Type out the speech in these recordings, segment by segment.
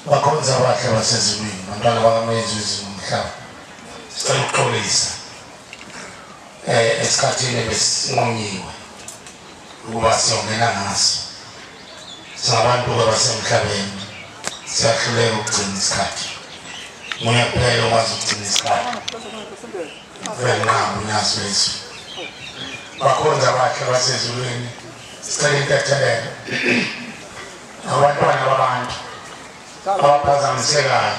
Bakhonza abahle basezulwini, bantwana bakaMezwi izulu nomhlaba. Sicela ukuxolisa esikhathini ebesinqunyiwe ukuba siyongena ngaso. Singabantu-ke basemhlabeni, siyahluleka ukugcina isikhathi. Nguye kuphela okwazi ukugcina isikhathi. Venqaba unyazi lwezulu. Bakhonza abahle basezulwini, sicela intethelelo. Abantwana babantu abaphazamisekayo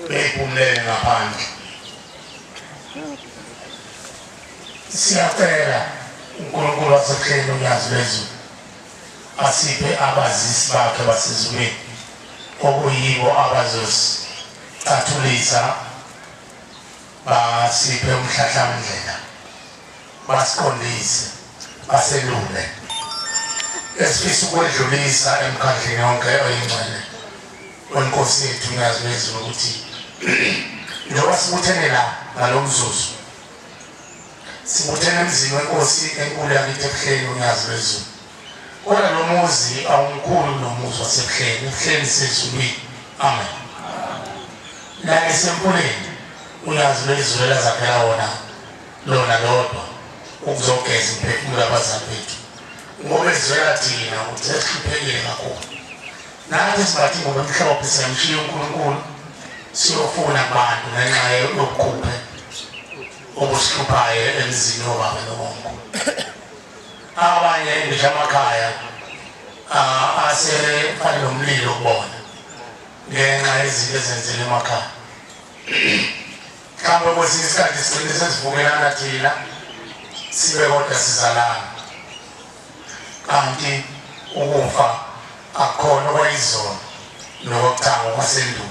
beyiphumulele ngaphandle. Siyacela uNkulunkulu wasebuhleni unyazi lwezulu asiphe abazisi bakhe basezulwini okuyibo abazosicathulisa basiphe umhlahlamndlela basiqondise baselule esifisa ukwedlulisa emkhandlini yonke oyingcwele wenkosi yethu uNyazi lwezulu ukuthi njengoba sibuthene la ngalo mzuzu sibuthene emzini wenkosi enkulu yakithi ebuhleni uNyazi lwezulu kodwa lo muzi awumkhulu nomuzi wasebuhleni ebuhleni sezulwini amen la esempuleni uNyazi lwezulu elazakhela wona lona lodwa ukuzogeza imiphefumulo yabazali bethu ngoba ezwela thina ukuthi sesihluphekile kakhulu nathi sibathi ngoba emhlophe siyamshiya uNkulunkulu siyofuna kubantu ngenxa yobukhuphe obusihluphayo emzini wobaba nobomkhulu abanye ngisho amakhaya asefane nomlilo kubona ngenxa yezinto ezenzeka emakhaya Mhlawumbe kwesinye isikhathi sigcine sesivumelana thina sibe kodwa sizalana, kanti ukufa akukhona okwayizolo nokokuthanga okwasendulo.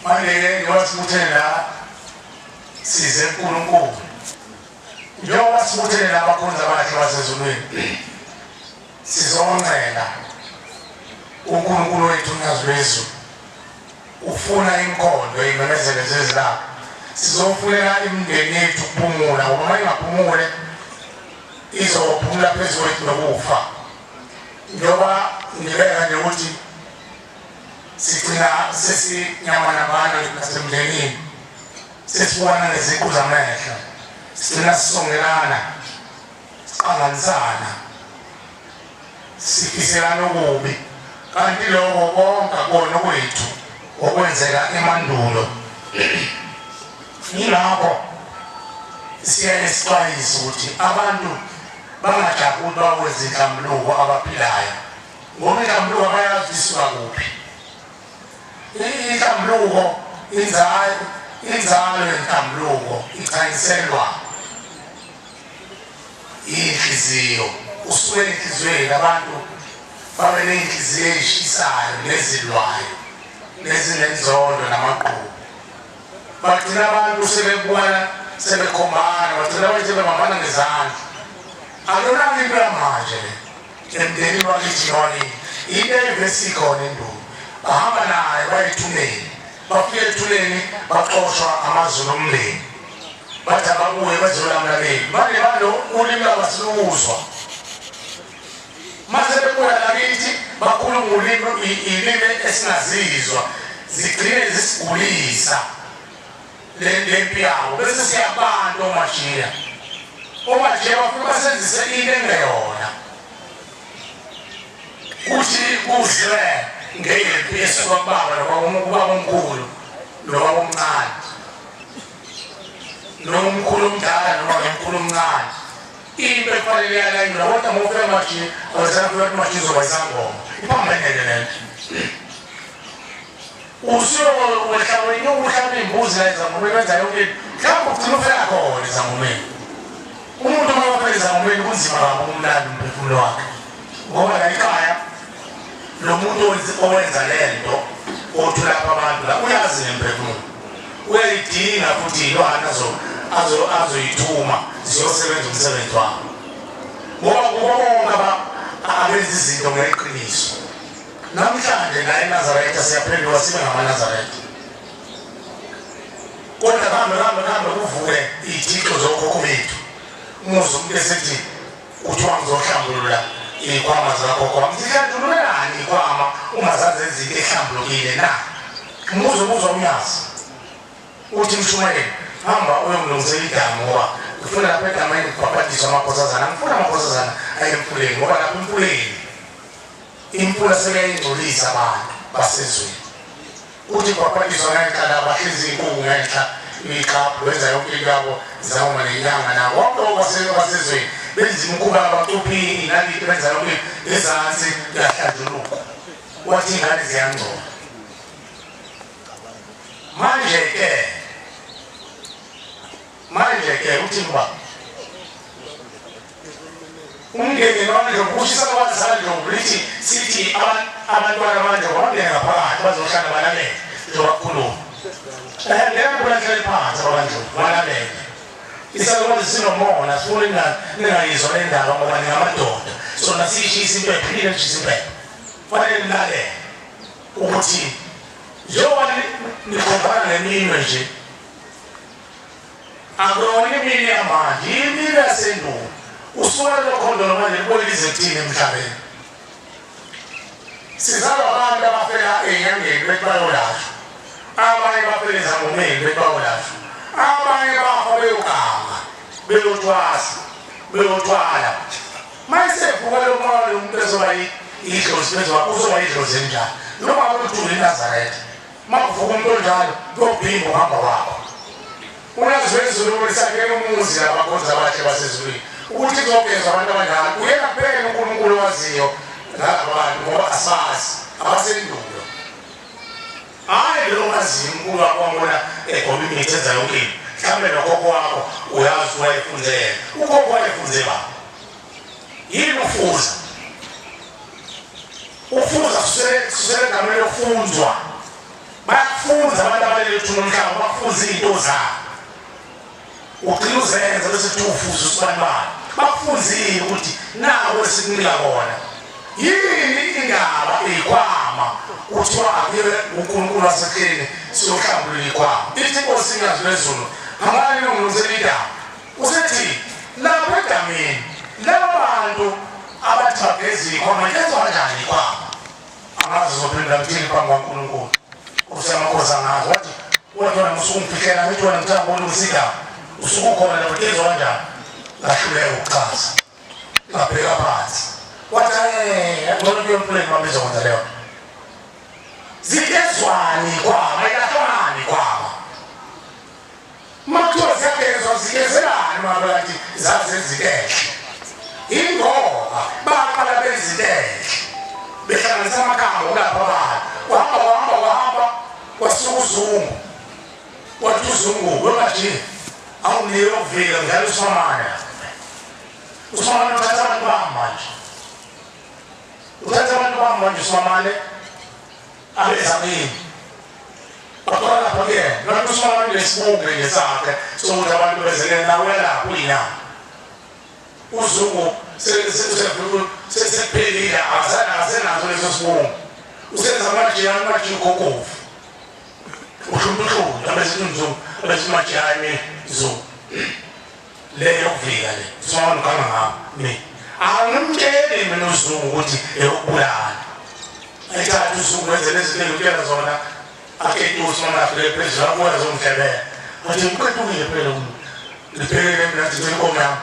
Manje-ke njengoba sibuthene la size kuNkulunkulu, njengoba sibuthene la abakhonzi abahle basezulwini, sizoncela uNkulunkulu wethu uNyazi lwezulu ufuna imkhondo imemezele zezilapha sizofunela imindeni yethu ukuphumula ngoba uma ingaphumule izophumula phezu kwethu nokufa njengoba ngibeka nje ukuthi sigcina sesinyamanamana nasemndenini sesibona ngeziqu zamehlo sigcina sisongelana siqanganisana sifiselana okubi kanti lokho konke akona okwethu okwenzeka emandulo yingakho siyaye sixwayise ukuthi abantu bangajabuli bakwenza inhlambuluko abaphilayo ngoba inhlambuluko abayazi isuka kuphi inhlambuluko inzalo inzalo yenhlambuluko ichanyiselwa Inhliziyo usuke enhliziyweni abantu babe ney'nhliziyo ey'shisayo nezilwayo nezinenzondo namagqubu bagcina abantu sebebukana sebekhombana bagcina abantu sebebambana ngezandla akuyonanga into yamanje le emndenini wakithi nowakini into eyivesi ikhona endulo bahamba naye bayethuneni bafike ethuneni baxoshwa amazulu omndeni bathi ababuye bazolamula benu manje bano ulimi lwabo asilukuzwa mase bebuya lakithi bakhuluma ulimi ilimi esingazizwa zigcine zisigulisa le mpi yabo bese siyabantu omashiya omashiya bafuna basenzise into engeyona kuthi kuzwe ngempi esuka kubaba nobaba omkhulu nobaba omncane noma umkhulu omdala noma nomkhulu omncane into ekufanele iyalandelwa kodwa uma ufika emajini awusafika emajini uzoba isangoma iphambenele le nto usuyokwehla wenyuka uhlaba iy'mbuzi la ezangomeni wenza yonke into mhlawumbe ugcina ufela khona ezangomeni umuntu uma wafela ezangomeni kunzima kabi ukumlanda umphefumulo wakhe ngoba la ekhaya lo muntu owenza le nto othi ulapha abantu la uyazi nemphefumulo uyayidinga futhi ilwana azoyithuma ziyosebenza umsebenzi wabo ngoba kubo bonke abenza izinto ngeqiniso namhlanje la eNazaretha siyaphenduka sibe ngamaNazaretha kodwa kambe kambe kambe kuvuke iy'thixo zokhokho bethu umuzwa umuntu esethi kuthiwa ngizohlambulula Iy'khwama zikagogo wami zihlanjululelani iy'khwama uma zazenza into ehlambulukile na? Umbuzo ubuzwa uNyazi. Uthi mshumayeli, hamba uyongilungisela idamu ngoba ngifuna lapha edameni kubhabhadiswe amakhosazana. Angifuni amakhosazana aye emfuleni ngoba lapha emfuleni imfula sekuyayingcolisa abantu basezweni. Uthi kubhabhadiswa ngenhla la bahlinza iy'nkukhu ngenhla iklabhu benza yonke into yabo zangoma nenyanga na wonke okwasezweni benza imikhuba bacupha inaliti benza yonke into ezansi kuyahlanjulukwa wathi iy'ngane ziyangcola manje ke manje ke uthini ubaba Umndeni wakwaNdlovu kusho isakwazi sakaNdlovu lithi sithi abantwana baNdlovu abangene ngaphakathi bazohlala balalele njengoba kukhuluma. Ngeke kulahlele phansi abakaNdlovu balalele. Isakwazi sinomona sifuna ningayizwa le ndaba ngoba ningamadoda. Sona siyishisa impepho, philile nishisa impepho. Fanele nilalele ukuthi njengoba nikhombana ngeminwe nje Akuyona imini yamanje, yimini yasendulo. Usuka lelo khondolo manje libone lize kuthini emhlabeni. Sizalwa abantu abafela ey'nyangeni bethi bayolashwa. Abanye bafela ezangomeni bethi bayolashwa. Abanye bafa beyoganga, beyothwasa, beyothwala. Mayisevuka lo moya lo muntu ezoba idlozi bezoba uzoba idlozi enjani. Noma ngabe uthule iNazaretha. Makuvuka umuntu onjalo kuyobhimba uhamba kwakho. Uyazi wezulu lisakhele umuzi labakhonzi abahle basezulwini ukuthi kuzogezwa abantu abanjalo. Uyena kuphela uNkulunkulu owaziyo ngalaba bantu ngoba asazi abasendulo. Hhayi lo waziyo uMkhulu wakho wambona egoba imithi enza yonke into. Mhlawumbe nokhokho wakho uyazi ukuthi wayefunze yena. Ukhokho wayefunze bani? Yini ufuza? Ufuza kusukela egameni lokufunzwa. Bayakufunza abantu abalele thuna umhlaba, bakufunza izinto zabo. Ugcina uzenza bese kuthiwa ufuza usibanibani. Bakufunzile ukuthi naku esikunika kona. Yini indaba iyikhwama kuthiwa akuyiwe uNkulunkulu wasehleni siyohlambulula ikhwama. Ithi inkosi iNyazi lwezulu, hambani niyongilungisela idaba. Usethi lapho edamini laba bantu abathi bageza ikhwama igezwa kanjani ikhwama? Angazi uzophendula ngithini phambi kwaNkulunkulu. Nkosi yamakhosi angazi. Wathi wathi wena musuke ungifihlela ngithi wena ngithanda ukulungisa idaba. Usuke ukhona lapho igezwa kanjani? Ngahluleka ukuchaza. Ngabheka phansi. Wathi eh ngcono kuye emfuleni babiza kwenza leyo nto. Zigezwani ikhwama ilahlwani ikhwama. Uma kuthiwa ziyagezwa zigezelani uma bathi zazenza into enhle. Ingoba baqala benza into enhle. Behlanganisa amakhambi okulapha abantu. Wahamba wahamba wahamba kwasuka uzungu. Wathi uzungu wemajini awunike ukuvika ngidlala usomane. Usomane uthatha abantu bami manje. Uthatha abantu bami manje usomane abeza kimi. Kodwa lapha kuyena noma usomane nesibunge nje sakhe sokuthi abantu bezele nawe lapho uyinyama. Uzungu sekuphelile akasenazo leso sibungu. Usenza amajiyane amajiyane ugogovu. Usho umuntu uhluntu abese mzungu abese majiyane zungu. Le yokuvika le. Usomane ukhanga ngami mina. Angimtsheli mina uzungu ukuthi eyokubulala. Ayithathe uzungu wenze lezi zinto engikutshela zona. Aketusi uma ngafike phezulu abuya zomhlebela. Wathi ngiqedukile phela umuntu. Ngibhekele mina ngathi ngicela inkomo yami.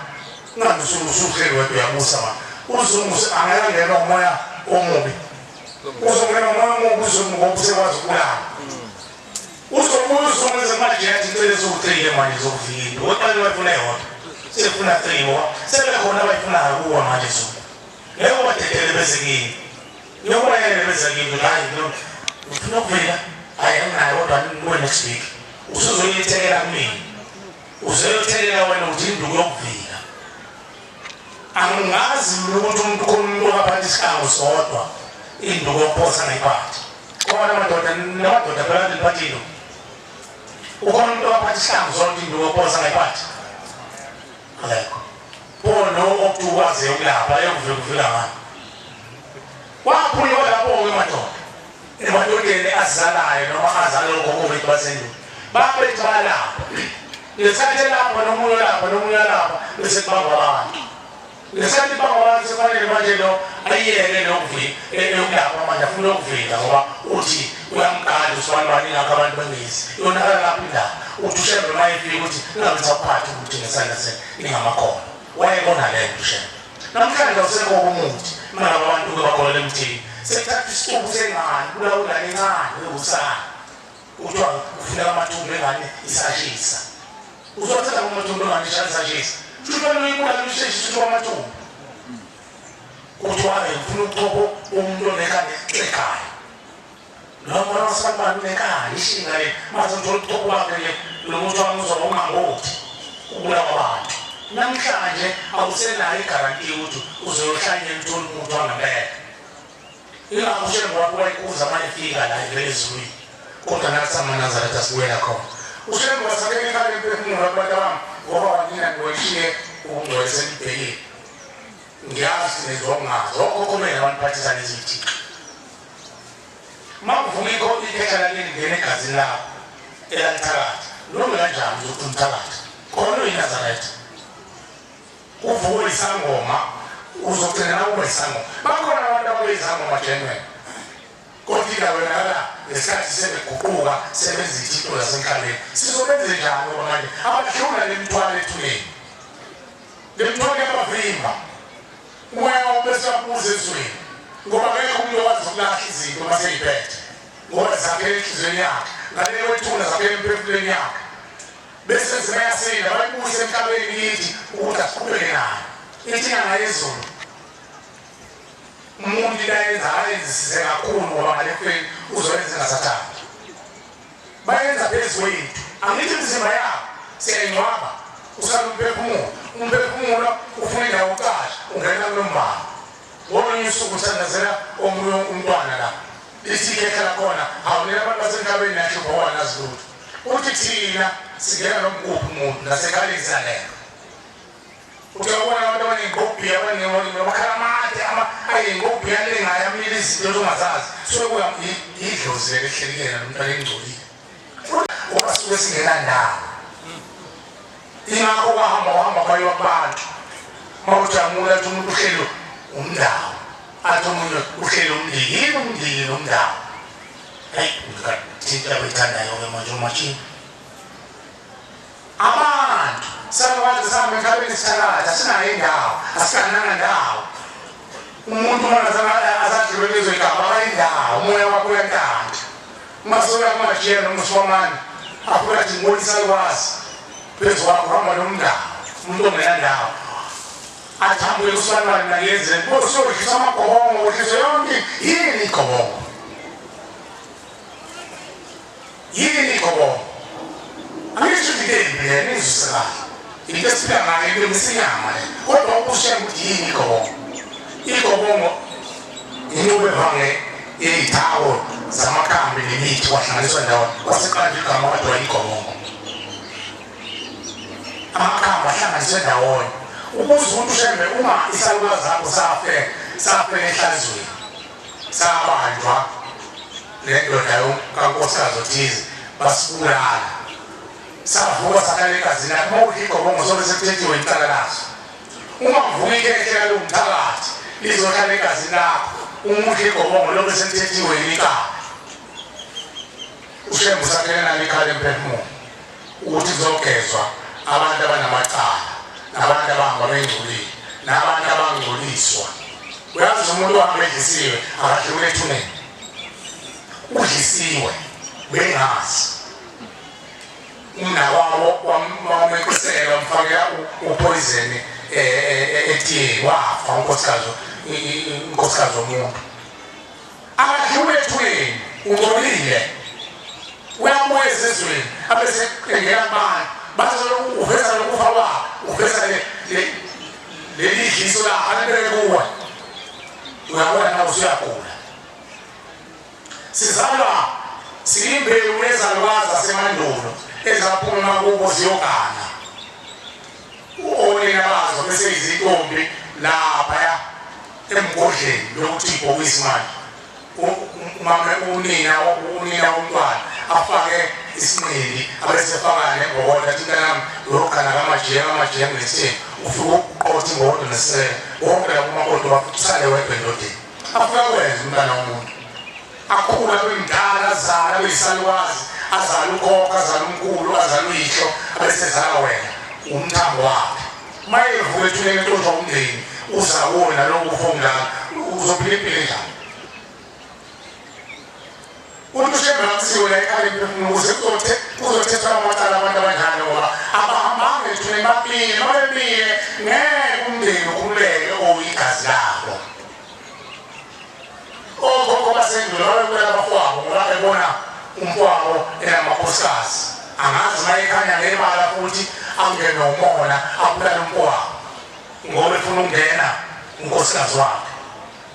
Ngani usuhleli wedwa uyabusa manje. Uzungu angayangenwa umoya omubi. Uzongena umoya omubi uzungu ngoba usekwazi ukubulala. Uzobuya uzungu enze manje yathi ngicela eziwu-three-ke manje zokuvika into. Oqale wayifuna eyodwa. Sefuna three ngoba sebekhona abayifunayo kuwe manje Zungu. Ngeke ubadedele beze kini. Ngiyokubayekela beze kini ukuthi hayi ngifuna ukuvika. Hayi anginayo kodwa ngibuye next week. Usuzoyithekela kumina. Uzoyothelela wena ukuthi induku yokuvika. Angazi mina ukuthi umuntu khona umuntu okaphatha isihlangu sodwa induku yokuphosa ngayiphathi. Khona amadoda namadoda phela kade liphatha induku. Ukhona umuntu okaphatha isihlangu sodwa induku yokuphosa ngayiphathi. Akekho. Pho lo okuthi ukwaziyo ukulapha ayokuvika uvika ngani? Waphunyuka lapho-ke madoda. Emadodeni azalayo noma azala ogogo bethu basendulo. Babethi balapha. Ngesikhathi elapha nomunye olapha nomunye olapha bese kubangwa abantu. Ngesikhathi bangabani sekufanele manje lo ayiyeke lokuvilapha manje afuna ukuvika ngoba uthi uyamgada usibanibani ingakho abantu bengezi yonakala lapho indaba uthi ushembe uma efika ukuthi ningabe nisawuphatha umuthi ngesandla senu ningamakholwa wayebona le nto ushembe namhlanje awusekho umuthi mangabe abantu-ke bakholelwa emthini sekuthatha isicubu sengane kulawo ingane encane ewusana kuthiwa kufuneka amathumbu engane isashisa uzothatha kumathumbu engane isashisa shuthi fanele uyibulale usheshise uthi kwamathumbu kuthiwa-ke ngifuna ubuchopho womuntu onekhanda exegayo noma mona wasibani unekhanda ishinga le mase ngithola ubuchopho bakhe nje lo muntu wami uzoba ungangothi ubulawa abantu namhlanje awusenayo igaranti yokuthi uzoyohlanyela uthole umuntu wangempela Ingakho uShembe wakho wayikuza uma efika la evela ezulwini. Kodwa nathi amaNazaretha sibuyela khona. UShembe wasakhela ikhala emphefumulo abantu bami ngoba wanina niweshiye ubungcwele senibhekile. Ngiyazi nenziwa ungazi. Okhokho benu abaniphathisa lezi zithixo. Uma kuvuka ikho ikhehla lakini lingena egazini lakho elalithakatha. Noma kanjani uzothi umthakatha. Khona uyiNazaretha. Uvuka isangoma uzogcina nawe uba isangoma. Bakhona abantu abayizangoma genuine. Kodwa indaba yonakala ngesikhathi sebeguquka sebenza ithixo zasemhlabeni. Sizobenze njani ngoba manje abadlula le mthwalo ethuneni. Le mthwalo iyabavimba. Umoya wabo bese uyabuza ezweni. Ngoba akekho umuntu okwazi ukulahla izinto uma seyiphethe. Ngoba zakhele enhliziyweni yakhe. Ngale kwethuna zakhele emphefumulweni yakhe. Bese zibayasinda bayibuyise emhlabeni kithi ukuthi asiqhubeke nayo. Ithi inyanga yezulu umuntu into ayenza ayenzisize kakhulu ngoba ngale kufeni uzoyenza engasathandi. Bayenza phezu kwethu. Angithi imizimba yabo siyayingcwaba usala umphefumulo. Umphefumulo ufuna indawo yokucasha ungena kulombala. Ngolunye usuku uthandazela omunye umntwana la. Lithi ikhehla lakhona hawu nina abantu basemhlabeni nahlupha ngoba nazi lutho. Uthi thina singena noma ukuphi umuntu nasekhaleni siyangena. Uthi uyabona abantu abaney'ngqobhi abanemakhala amade ayingqobhi alengayo amile izinto ongazazi. Suke kuya idlozi leli ehleli kuyena lo mntwana engcolile. Ngoba suke singenandawo. Ingakho kwahamba wahamba kwayiwa kubantu. Uma ujamula athi umuntu uhleli umndawo. Athi omunye uhleli umndiki. Yini umndiki nomndawo? Hayi, ngikathinta abayithandayo-ke manje omashini. Abantu sakwazi sihamba emhlabeni sithakatha asinayo indawo, asikananga ndawo. Umuntu uma asadlule lezo igaba akayindawo, umoya wakho uyantanta. Uma sewuya kumajiyela noma usiwamane, afike athi ngibona isalukazi phezu kwakho hamba nomndawo, umuntu ongenandawo. Athi hamba uye kusibanibani mina ngiyenzeni, kodwa usuyodliswa amagobongo, udliswe yonke yini igobongo? Yini igobongo? Angisho ukuthi into embi le, ningizwise kahle. Into esiphila ngayo into emisinyama le. Kodwa ukusho ukuthi yini igobongo? Igobongo inqubo evange yey'thako zamakhambi nemithi kwahlanganiswa ndawonye kwaseqanjwa igama kwathiwa igobongo. Amakhambi ahlanganiswe ndawonye ukuze umuntu ushembe uma isalukazi zakho safe safela ehlazweni sabanjwa le ndoda kankosikazi othize basibulala savuka sahlala egazini lakhe uma udla igobongo sobe sekuthethiwe icala laso uma kuvuka ikhehle lomthakathi lizohlala egazini lakho uma udla igobongo lobe sekuthethiwe icala ushembe usakhele nalo ikhala emphefumulo ukuthi kuzogezwa abantu abanamacala nabantu abahamba bengcolile nabantu abangcoliswa uyazi umuntu ohamba edlisiwe akadlule ethuneni udlisiwe bengazi umnakwabo wameqisela wamfakela upoison etiyeni wafa unkosikazi unkosikazi womuntu akadlule ethuneni ungcolile uyabuya ezizweni abese engena kubantu bathi uveza lokufa kwakhe uveza leli dliso lakhe alibeke kuwe uyabona nawe usuyagula sizalwa siyimbewu nezalukazi zasemandulo ezaphuma kubo ziyogana onina bazo bese izintombi laphaya emgodleni lokuthi ibhokisi manje umama unina unina womntwana afake isinqindi abesefaka nembokodo athi mntanami uyogana kamajiya kamajiya ngesithembu ufike uqotha. umakoti ingodo nesisele wonke labo umakoti usale wedwa endodeni. Afika kwenza umntana womuntu akhula abe mdala azala abe yisalukazi azale ukhokho azale umkhulu azale uyihlo abesezala wena umthambo wakhe. Uma evuka ethuneni entshontsha umndeni uza kuwe naloku kufa omdala uzophila impilo enjani? Uthi uShembe akusiwe la ekhaya emphefumulo ukuze kuzothethwa amacala abantu abanjalo ngoba abahambanga ethuneni bamile mabemile ngeke umndeni ukhululeke oyigazi labo. Okhokho basendulo babebukela abafowabo ngoba bebona umfowabo enamakhosikazi. Angazi uma ekhanya ngebala futhi angenwe umona abulale umfowabo ngoba efuna ukungena unkosikazi wakhe.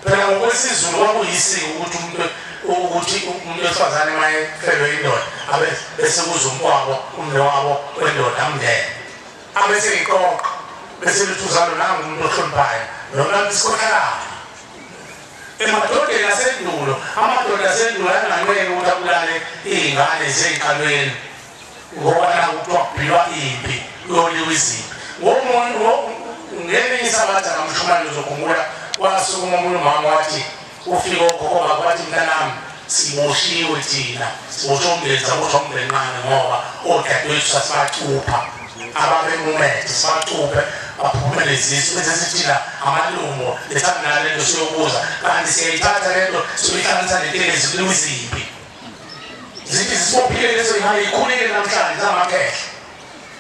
Phela ngokwesiZulu kwakuyisiko ukuthi umuntu ukuthi umuntu wesifazane uma efelwe indoda abe bese kuza umfowabo umnewabo wendoda amngene. Abese iqoqa bese lithi uzalo nangu umuntu ohloniphayo noma isikhohlakala. Emadodeni asendulo, amadoda asendulo ayenganqeni ukuthi abulale iy'ngane zey'nkalweni ngoba naku kuthiwa kubhilwa impi kuyoliwa izimpi. Ngelinye isabatha kamshumayeli uzokhumbula wasukuma omunye umama wathi ufike okhokho bakhe wathi mntanami siboshiwe thina siboshwe umndeni saboshwa umndenqane ngoba odadewethu sasibacupha ababemumethe sibacuphe baphume izisu bese sithina amalungu lethanda nale nto siyobuza kanti siyayithatha le nto siyoyihlanganisa netelezi kuliwa izimpi zithi zisibophile lezo ingane ikhulile namhlanje zamakhehla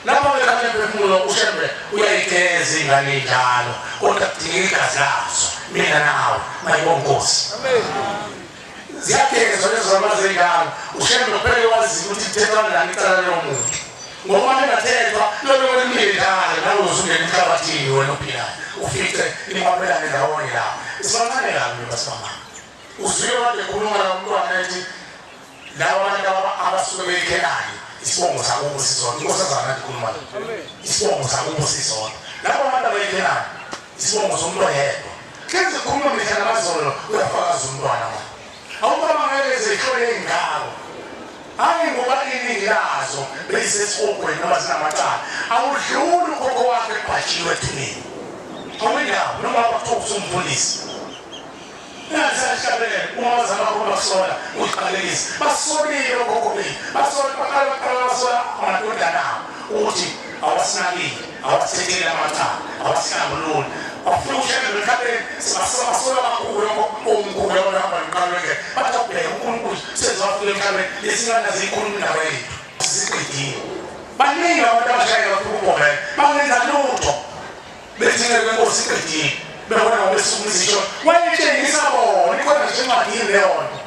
lapho bekhala emphefumulo uShembe uyayigeza ingane injalo kodwa kudingeka igazi lazo mina nawe mayibonga Nkosi amen ziyagezwa lezo zamazi ey'ngane uShembe kuphela wazi ukuthi kuthethwa kanjani icala leyo muntu ngoba lingathethwa lolo limile njalo nawe uzungena emhlabathini wena ophilayo ufice nimabelane ndawonye lapho sibancane kabi basibamama uzwile kade ekhuluma la umntwana ethi laba abantu abasuke beyikhelani isibongo sakubo sizodwa inkosazana kade ikhuluma la isibongo sakubo sizodwa laba abantu abayikhelani isibongo somuntu oyedwa hlezi khuluma mihla namazolo uyafakaza umntwana ma awucabangele zihlole ey'ngako hhayi ngoba iningi lazo beyisesihogweni noma zinamacala awudluli ukhokho wakhe ebhajiwe ethuneni awuyindawo noma kwakuthiwa usumfundisi Nasahlabela uma bazama ukubasola uziqalekisa basolile okhokho bethu basola baqala baqala basola amadodana abo ukuthi awasinakile awasithetheli amacala awasihlambululi bafuna ukushela emhlabeni basola kakhulu lokho omkhulu abahamba nqalo nje bathi akubheka uNkulunkulu senze wafika emhlabeni lesingane aziyikhuluma indaba yethu siqedile baningi abantu abashayela bafuna ukubhomela bangenza lutho Bethi inceku yenkosi iqedile bebona ngoba izisho wayetshengisa bona ikhona ngisho encwadini leyo nto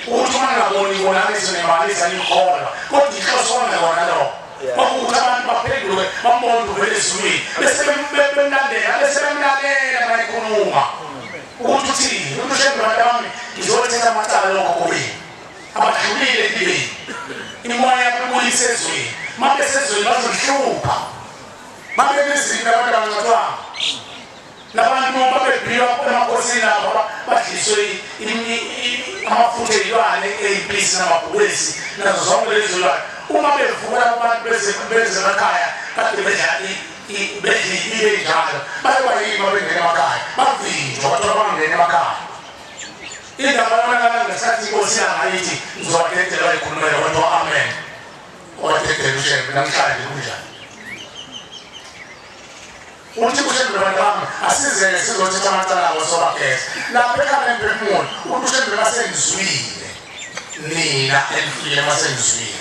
ukuthi uma ningaboni ibonakaliso nemaliza nikholwa kodwa inhloso kwangekona lokho kwakuwukuthi abantu baphenduke bambone uvele ezulwini bese bemlandela bese bemlalela uma ekhuluma ukuthi uthini uthi ushembe bantu bami ngizothetha amacala lokho kubili abadlulile empilweni imoya yabo ibuyise ezweni uma besezweni bazolihlupha Babenezinto abantu abancwatshwanga. Labantu babebhilwa emakhosini abo badliswe amafutha eyilwane eyimpisi namabhubesi nazo zonke lezi zilwane. Uma bevuka labo bantu beze emakhaya kade bedla bedla ibe njalo bayoba yini uma bengena emakhaya bavinjwa bathola bangena emakhaya. Indaba yonakala ngesikhathi inkosi yanga ithi ngizowadedela bayikhulumele kodwa amen. Wadedela uShembe namhlanje kunjani? Uthi uShembe bantu bami asizele sizothatha amacala abo sobageza. Lapha ekhaya emphefumulo uthi uShembe masengizwile nina enifikile masengizwile.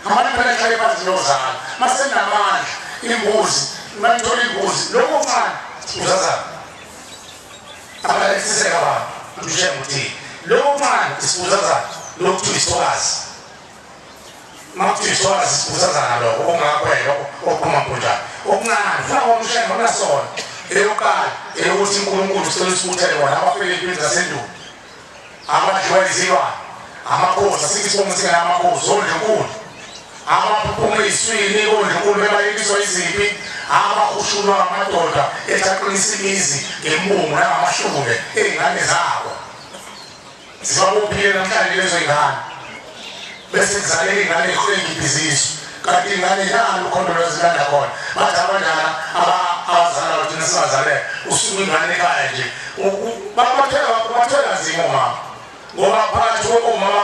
Hambani phela ehlale phansi nozala masenamandla imbuzi manithola imbuzi lokho okuncane uzazana abalalisiseka abantu uthi uShembe uthini lokho okuncane isibuzazana lokhu kuthiwa isithokazi Makuthiwa isithokazi sibusazana lokho okungakwela okuphuma mpunjana okuncane funa wona ushembe unasona eyokuqala eyokuthi uNkulunkulu sicela usibuthele bona abafele empini zasendulo abadliwa izilwane amakhosi asikho isibongo singenamakhosi ondlunkulu abaphuphuma eyiswini kondlunkulu bebayekiswa izimpi abahushulwa ngamadoda ethi aqinisa imizi ngembungu nangamahlule ey'ngane zabo Zibabophile namhlanje lezo ingane bese kuzaleka ingane ehlengiphi izisu kanti ingane nalo ukhondo lwazilanda khona bathi abanjana abazalayo thina singazaleka usuke ingane ekhaya nje bathwela nzima omama ngoba phakathi komama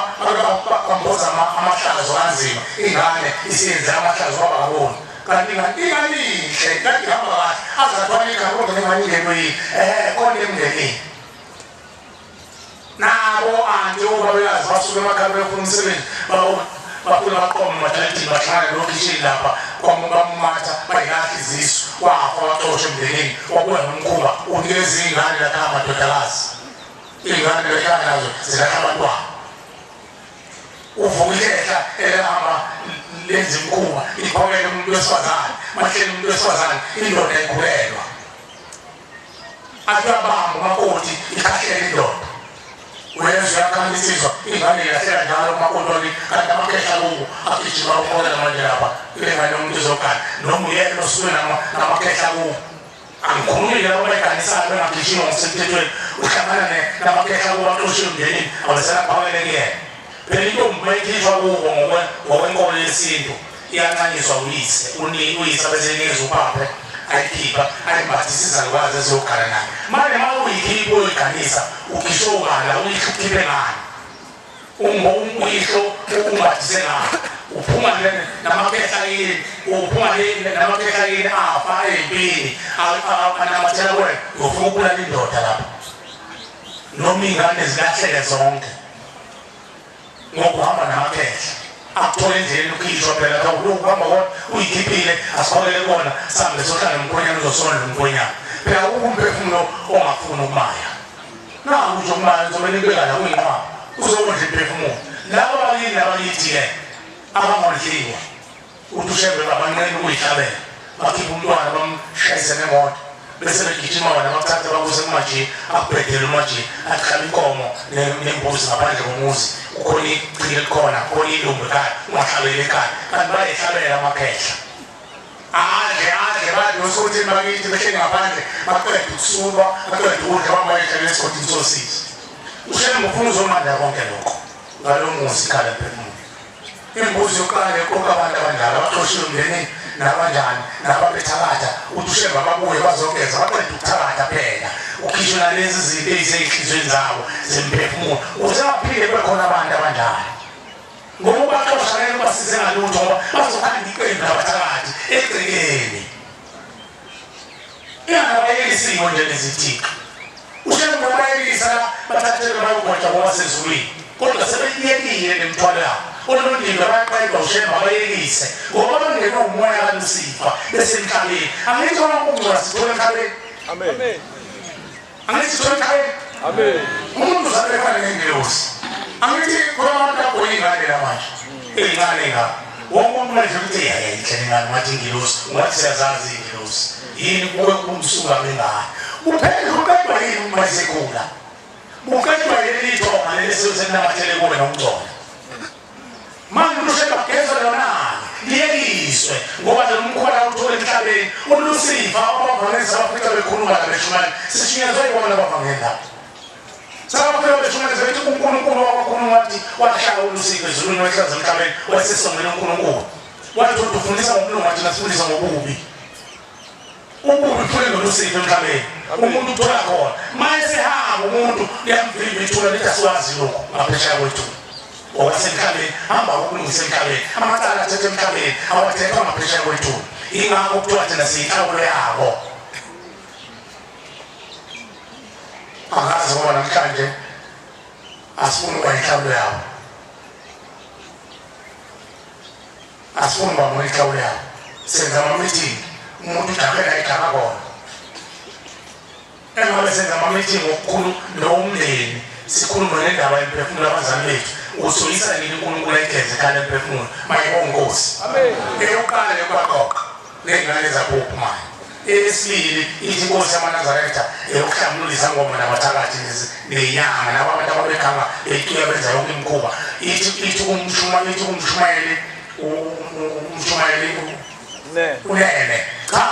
bamboza amahlazo anzima ingane isiyenze amahlazo kwabakaboni kanti ingane ingane inhle kanti ihamba kahle azathwala ingane kodwa ingane ingenwe yini khona emndenini nabo anti obabekazi basuke emakhaya beyofuna umsebenzi bafuna baqome emajaridini bahlangane nokhishini lapha bamumatha bayilahla izisu wafa waxosha emndenini wabuya nomkhuba unikeza iy'ngane lakhaya amadodakazi iy'ngane behlala nazo zilahla abantwana uvuka ikhehla elihamba lenza imikhuba liphokele umuntu wesifazane mahleli umuntu wesifazane indoda ikhulelwa athi uyabamba umakoti ikhahlele indoda uyezwa uyakhala insizwa ingane ilahleka njalo umakoti wami kanti amakhehla kubo agijima ukhona manje lapha ile ngane yomuntu izogana noma uyena osuke namakhehla kubo angikhulumi labo bayiganisayo bengagijima ngokusemthethweni uhlangana namakhehla kubo axoshiwe emndenini abeselabhawele kuyena phela intombi uma ikhishwa kubo ngokwenkolo yesintu iyancanyiswa uyise uyise abesenikeza uphaphe ayikhipha ayimbathise izalukazi eziyogana naye manje uma uyikhipha uyoyiganisa ukhishwe ubala uyikhiphe ngani uyihlo umbathise ngani uphuma namakhehla yini uphuma namakhehla yini afa empini anamathela kuwena uyofuna ukubulala indoda lapho noma iy'ngane zilahleke zonke ngokuhamba namakhehla akuthola endleleni ukhishwa phela ukuhamba kona uyikhiphile asikholele kona sambe sohlala nomkhwenyana uzosondla umkhwenyana phela ukho umphefumulo ongafuni ukumaya naku nje ukumaya nizomele nibeka la kuyinqwaba uzokondla imphefumulo laba bakini labakithi-ke abangondliwa Uthi uShembe babanqena ukuyihlabela, bakhipha umntwana bamshayise ngemoto bese begijima wena bakuthathe bakuse kumaji akubhedele umaji athi hlaba inkomo nembuzi ngaphandle komuzi kukhona ichile elikhona kukhona ilumbu ekhaya ungahlabeli ekhaya kanti bayihlabela amakhehla adle adle badle usukuthini bakithi behleli ngaphandle baqede ukusulwa baqede ukudla babayidlela esigodini sosizi uShembe ufuna uzonqanda konke lokho ngalo muzi khala mphefumulo Imbuzi yokuqala eqoqa abantu abandala abaxoshiwe emndenini nabanjani nababethakatha ukuthi uShembe ababuye bazogeza baqede ukuthakatha phela ukhishwe nalezi zinto ey'sey'nhliziyweni zabo zemphefumulo ukuze baphinde kube khona abantu abanjalo ngoba ubaxosha ngeke ubasize ngalutho ngoba bazokhanda iqembu labathakathi egcekeni Ingabayekisiwe nje lezithixo. Ushembe ubayekisa la bathathelwe bayogwetshwa ngowasezulwini. Kodwa sebeyiyekile nemithwalo yabo. Onondindwa bayaqedwa uShembe abayekise ngoba bangenwe umoya kaLusifa besemhlabeni. Angithi wonke ukungcola sithola emhlabeni. Amen. Angithi sithola emhlabeni. Amen. Umuntu uzalwe efana nengelosi. Angithi khona abantu agoye ingane la manje. Ey'ncane ngapha. Wonke umuntu manje ukuthi yaye inhle ingane ngathi ingelosi. Ungathi siyazazi ingelosi. Yini kube kumsuka wengane. Kuphela kuqedwa yini uma isekhula. Kuqedwa yini ithonga leli selinamathele kuwe nomgcono. Manje umuntu usengagezwa lona liyekiswe ngoba lo mkhuba la uthole emhlabeni uLusifa abavangeli sabafika bekhuluma la beshumayela sishunyezwe yibona abavangeli lapho sabafika beshumayela bethi uNkulunkulu wabakhuluma wathi wahlala uLusifa ezulwini wehlaza emhlabeni wayesesongela uNkulunkulu wathi ufundisa ngokulunga thina sifundisa ngobubi ububi uthole nolusipho emhlabeni umuntu uthola khona mayesehamba umuntu liyamvimba ithula lithi asiwazi lokhu ngaphesheya kwethu owasemhlabeni hamba ukulungisa emhlabeni amacala athethe emhlabeni awathethwa ngaphesheya kwethu ingakho kuthiwa thina siyinhlawulo yabo angazi ngoba namhlanje asifuni ukuba yinhlawulo yabo asifuni uba ngoyinhlawulo yabo senza ama-meeting umuntu ujahe la ejaka kona engabe senza ama-meeting okukhulu nowomndeni sikhulume ngendaba yemphefumulo abazali bethu usoyisa nini uNkulunkulu ayigeze ekhaya lemphefumulo mayibonga inkosi eyokuqala yokubaxoxa ney'ngane zakuphi manje eyesibili ithi inkosi yamanazaretha eyokuhlambulula izangoma nabathakathi ney'nyanga nabo abantu ababekhanga beyicula benza yonke imikhuba ithi ithi kumshuma ithi kumshumayeli umshumayeli unene cha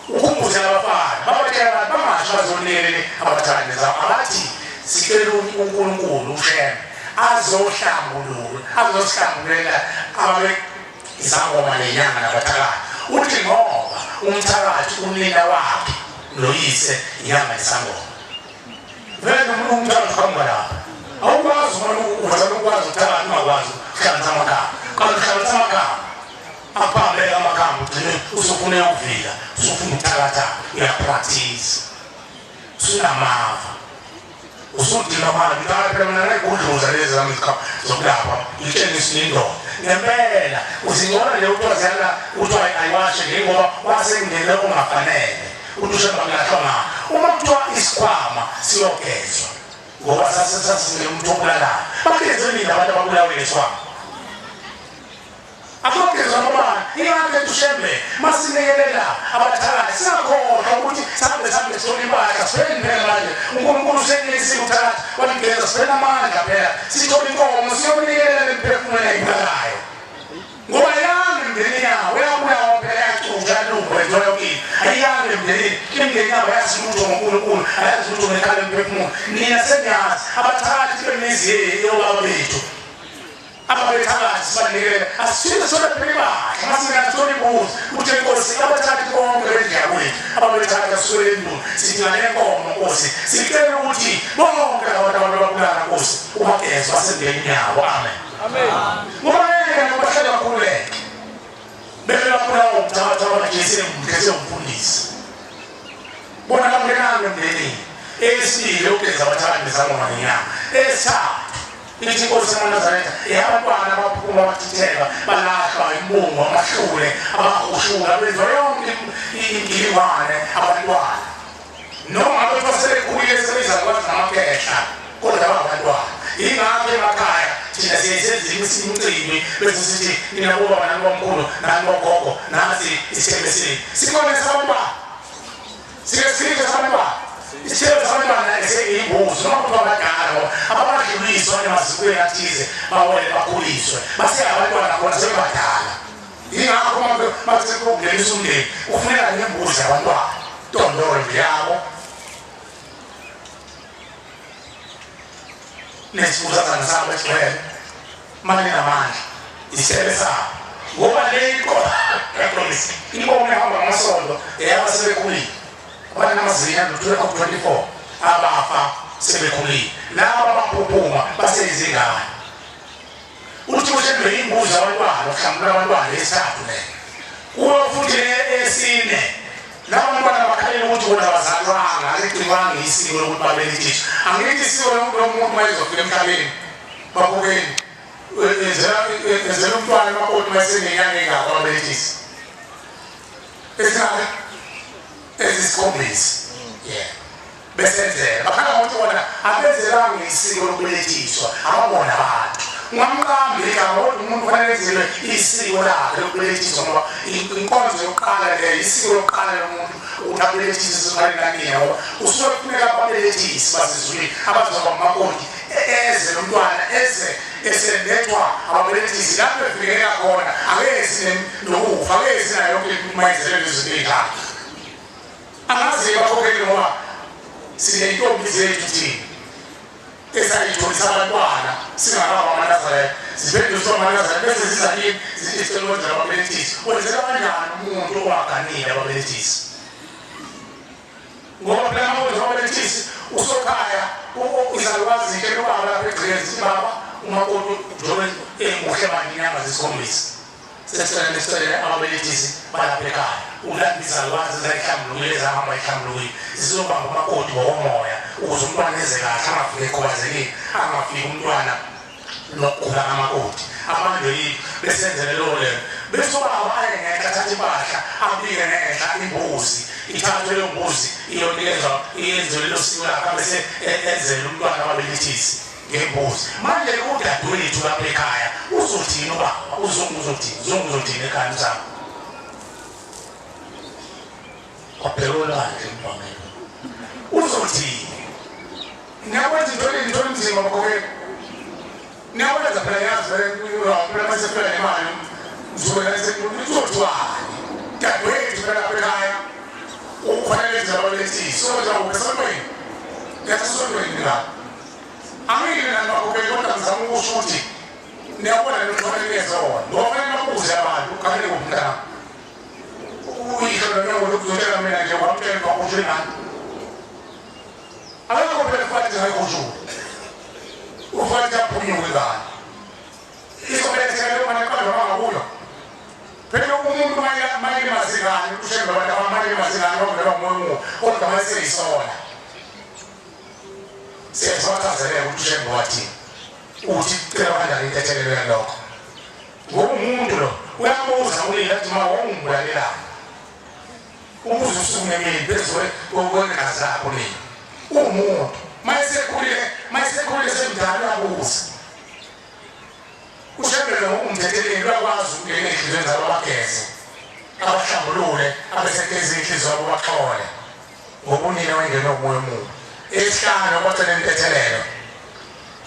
ukhumbuze abafana babatshela abantu bangasho bazonikelele abathakathi zabo abathi sicela uNkulunkulu uShembe azohlambulula azosihlambululela ababe izangoma nenyanga nabathakathi uthi ngoba Umthakathi unina wakhe noyise inyanga nesangoma. Vele umuntu umthakathi uqhamuka lapha. Awukwazi uma uvela ukwazi ukuthakatha ungakwazi ukuhlanganisa amakhamba. Kanti uhlanganisa amakhamba. Aphambe amakhamba ugcine usufuna ukuvika, usufuna ukuthakatha, uyapractice. Usunamava. Usudinga manje ukuthi hayi phela mina ngayigudluza lezi zami izikhawu zokulapha ngitshengisa indoda. Ngempela uzingcono nje kuthiwa ziyala kuthiwa ayiwashe njengoba wasengene ongafanele. Uthi ushemba kulahlwa nga. Uma kuthiwa isikhwama siyogezwa ngoba sasingene umuntu obulalayo. Bageze nini abantu ababulawe ngesikhwama? Akugezwa nobani ingakho lethu shembe masinikelela abathakathi singakhohlwa ukuthi sihambe sihambe sithole impahla sibheke phela manje uNkulunkulu usenikisile uthakathi waligeza sibheke amandla phela sithole inkomo siyonikelela lemphefumulo eyibulalayo ngoba yange imndeni yawo yabulawa phela yacutsha yalungwa yenziwa yonke into ayiyange emndenini imndeni yabo yazi lutho ngoNkulunkulu ayazi lutho ngekhala emphefumulo nina seniyazi abathakathi bemizi yobaba bethu Ababethakathi sibanikele asithile sona phela ibandla masingena sithole imbuzi uthe inkosi abathakathi bonke bendlu yakwethu ababethakathi asuke endlu sithi ngale nkomo nkosi sicela ukuthi bonke labantu abantu ababulala nkosi ubageze basemndenini yabo amen amen ngoba ngeke bahlale bakhululeke bebe babulawa umthakathi abajesi emdlese umfundisi bona bangenanga emndenini eyesibili yokugeza abathakathi bezangoma ngenyanga eyesithathu Ithi inkosi yamaNazaretha eyabantwana abaphuma bathitheka balahlwa imbungu amahlule abahushula benziwa yonke imgilingwane abantwana noma ngabe kuthiwa sebekhulile sebezakwazi namakhehla kodwa bangabantwana yingakho emakhaya thina siye senze imicimbi bese sithi nina bobaba nani bomkhulu nani bogogo nasi isithembe senu sikhona sabantwana Sike sike sabantwana. Isithelo sabantwana eseyimbuzi noma kuthiwa abadala ngoba ababadluliswa emazikweni athize bawele bakhuliswe base abantwana khona sebebadala. Yingakho uma bathi ukungenisa umndeni kufuneka nembuzi yabantwana tondolo nje yabo nesibuzazana sabo esigcwele manje namandla isebe sabo ngoba le inkomo yaqondisa inkomo ehamba ngamasondo eyaba sebekhulile abanamazinya no-24 abafa sebekhulile laba abaphuphuma baseyizingane uthi ushembe imbuzi abantwana uhlambulula abantwana esithathu le kuwo futhi esine laba bantwana bakhalela ukuthi bona abazalwanga aligcinwanga isiko lokuthi babelethiswe angithi isiko lomuntu uma ezofika emhlabeni babukeni enzela umntwana umakoti uma esenenyanga engako ababelethisa esingaka ezisikhombisa yeah besenzela bakhala ngokuthi bona abenzelanga isiko lokubelethiswa ababona abantu ungamqambi igama kodwa umuntu kufanele enzelwe isiko lakhe lokubelethiswa ngoba inkonzo yokuqala leyo isiko lokuqala lomuntu ukuthi abelethise esiqaleni lanina ngoba usuke kufuneka ababelethisi basezulwini abazoba umakoti eze lo mntwana eze esembethwa ababelethisi lapho efikela khona akezi nokufa akezi nayo yonke imayizelo izinto ey'njalo angazi bakhokheli ngoba siney'ntombi zethu thina esayitholisa abantwana singakaba amanazaretha ziphenduswa amanazaretha bese ziza kimi zithi sicela ukwenzela ababelethisi wenzela kanjani umuntu owaganile ababelethisi ngoba phela uma wenza ababelethisi usokhaya izalukazi zitshela ubaba lapha egcekeni zithi baba umakoti njengoba enguhle manje inyanga zisikhombisa Sesicela nisicele ababelethisi balapha ekhaya ulanda izalukazi ezayihlambulukile ezahamba ihlambulukile zizobamba umakoti ngokomoya ukuze umntwana eze kahle angafiki ekhubazekile angafiki umntwana nokugula kamakoti abanjwe yini besenzele leyo lento bese ubaba aye ngenhla athathe impahla abike ngenhla imbuzi ithathwe leyo mbuzi iyonikezwa iyenziwe lelo siko lakhe abese enzele umntwana ababelethisi ngembuzi manje udadewethu lapha ekhaya uzothini ubaba uzungu uzothini uzungu uzothini ekhaya mzamo kwabheka olwandle mbangelo uzothini niyakwenza into into nzima bakhokheli niyakwenza phela yazi phela phela mase phela nemali ngizobela uzothiwani dadewethu phela lapha ekhaya ukufanele enze abalethisi sokwenza kuphi esontweni yasesontweni lapho Angike nani bakhokheli kodwa ngizama ukusho ukuthi niyabona le mthwalo eniyeza wona ngoba fanele babuze abantu uqale kuphi mntanami uyihlo nonyoko lokhu uzotshela mina nje wamtshela wakusho ingane. Akekho phela kufanele ngayikhushule. Ufanele aphunyuke ingane. Izobelethelwa uma neqanda bangakuyo. Phela umuntu maye mazingane ushembe abantu abamanye mazingane bakungelwa umoya omubi kodwa mayeseyisona. Siyasibachazela ukuthi ushembe wathini. Uthi cela kanjani intethelelo yalokho. Ngoba umuntu lo uyabuza unina athi ma wawungibulalelani. Ubuza usuku nemini phezu kwegazi lakho nina. Uwumuntu mayesekhulile mayesekhulile semdala uyabuza. Ushembe lo umthetheleli uyakwazi ukungena ey'nhliziyweni zabo abageze abahlambulule abesegeza iy'nhliziyo yabo baxole ngoba unina wayengene umoya omubi. Esihlanu kwacela intethelelo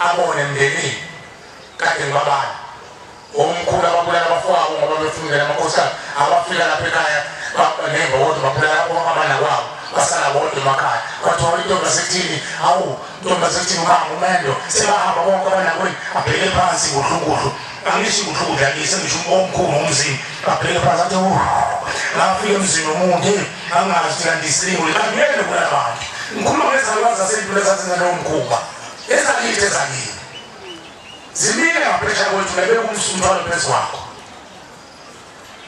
abone emndenini kade ngibabala omkhulu ababulala abafowabo ngoba befundela amakhosikazi abafika lapha ekhaya nembokodo babulala abanakwabo basala bodwa emakhaya kwathiwa intombi asekuthini awu ntombi asekuthini ubamba umendo sebahamba bonke abanakwenu abheke phansi kuhlukudlu angisho kuhlukudla ngise ngisho omkhulu ngomzini abheke phansi athi ngafika emzini womuntu angazi ukuthi kanti isilingo kanti ngeke nobulala abantu ngikhuluma ngezalukazi zasendulo ezazenza lowo mkhuba ezakithi ezakini Zimile ngaphesha kwethu nabeka umsumthwalo phezu kwakho.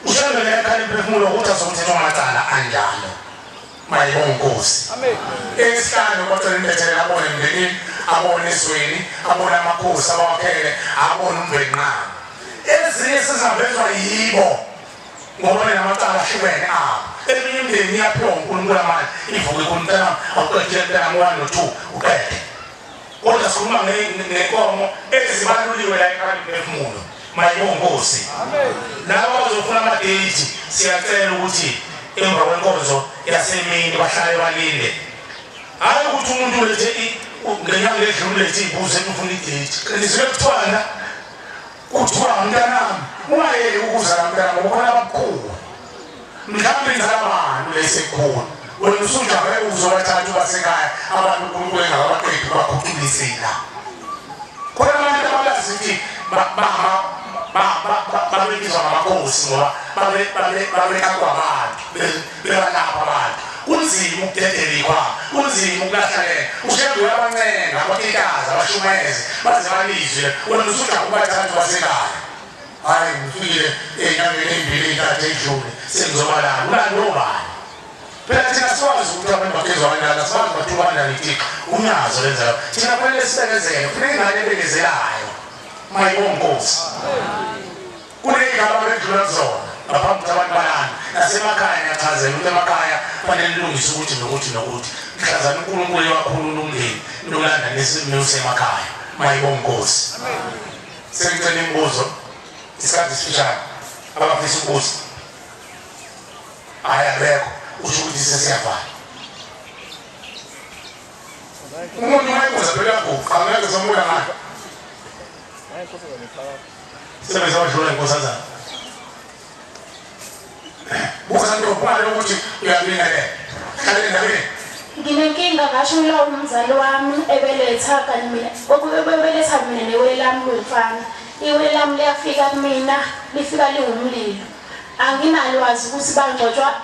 Ushembe lekhala imphefumulo ukuthi azokuthethwa amacala anjalo. Mayibonga inkosi. Amen. Esihlanu kwacela intethelelo abone emndenini, abone ezweni, abone amakhosi abawakhele, abone umvenqaba. Ezinye sizavezwa yibo ngoba benamacala ahlukene abo. Eminye imindeni iyaphiwa uNkulunkulu amandla, ivuke kumntana, awuqedile mntana 1 no 2 uqede. Kodwa sikhuluma ngenkomo ezibaluliwe la ekhaya mphefumulo. Mayibongosi. Laba abazofuna ama-date siyacela ukuthi emva kwenkonzo yasemini bahlale balinde. Hhayi ukuthi umuntu ulethe ngenyanga edlule ulethe iy'buzo ethi ufuna idate. Qinisile kuthiwana kuthiwa mntanami ungayeki ukuza la mntanami ngoba khona ababukhulu. Mhlawumbe inzala bantu lesikhulu. Wena usujahe uzobathatha basekhaya abantu uNkulunkulu engakabaqedi bakhuculise la. Khona abantu abalazi ukuthi babebizwa ngamakhosi ngoba babekakwa abantu bebalapha abantu. Kunzima ukudedela ikhwama, kunzima ukulahleka. Ushembe uyabancenga abatitaza abashumayeze baze balizwe. Wena usujahe ubathatha basekhaya. Hayi ngifikile ey'nyangeni ey'mbili ey'ntathu ey'dlule sengizoba lana. Ulanda obani? Phela thina sikwazi ukuthi abantu bagezwa kanjani, asikwazi bathuka kanjani itixo. Unyazo lenza lokho. Thina kufanele sibekezele, kufuneka ingane ebekezelayo. Mayibonga Nkosi. Kuney'gaba abedlula kuzona ngaphambi ukuthi abantu balanda. Nasemakhaya ngiyachazela ukuthi emakhaya kufanele nilungise ukuthi nokuthi nokuthi. Mhlazane uNkulunkulu ewakhulula umndeni nolanda nisemakhaya. Mayibonga Nkosi. Sengicela imibuzo isikhathi sifishane abafisa ukubuza. Hayi abekho usho ukuthi sesiyavala. Umuntu uma ebuza phela uyaguqa angeke sombula ngani. Sebeze wadlula inkosazana. Buza ntombi ubale ukuthi uyabingelela. Hlale endabeni. Nginenkinga ngashonelwa umzali wami ebeletha kanye mina ebeletha mina newele lami lomfana. Iwele lami liyafika kumina lifika liwumlilo. Anginalwazi ukuthi bangcwatshwa